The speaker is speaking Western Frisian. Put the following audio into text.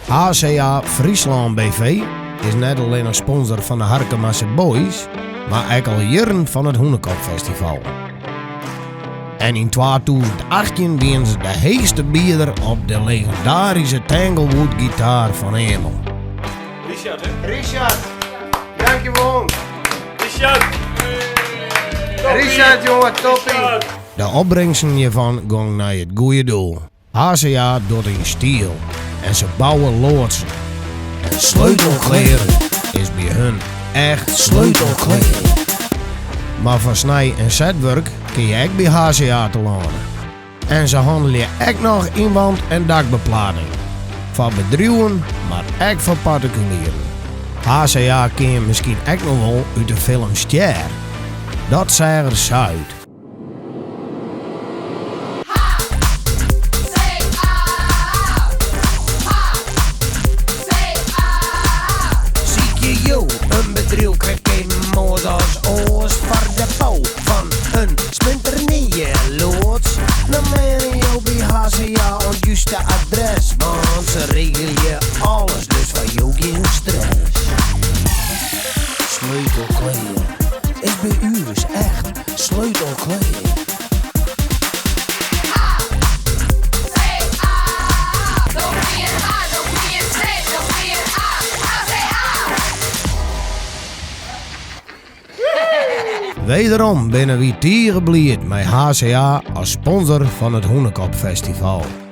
HCA Fryslân BV is net allinnich sponsor fan de Harkemase Boys, mar ek al jierren fan it Hûnekopfestival. En yn 2018 wienen se de heechste bieder op de legendaryske Tanglewood gitaar fan Emil. Richard, hè? Richard, dankjewol. Richard! Richard, jonge, toppie. De opbringsten hjirfan gong nei it goede doel. HCA docht yn stiel en se bouwe loadsen. En sleutelklearen is by hun echt sleutelklearen. Mar foar snij en setwurk kin je ek by HCA telâne. En se hannelje ek noch yn wand en dakbeplating. Foar bedriuwen, mar ek foar partikulieren. HCA ken je miskien ek noch wol út de film Stjer. Dat seach der sa út. Sykje jo in bedriuw krekt even oars as oars foar de bou fan in splinternije loads? Dan binne jo by HCA oan it juste adres, want se regelje alles, dus foar jo gjin stress. Sleutelklear is by ús echt sleutelklear. Wederom binne wy tige bliid mei HCA as sponsor fan it Hûnekopfestival.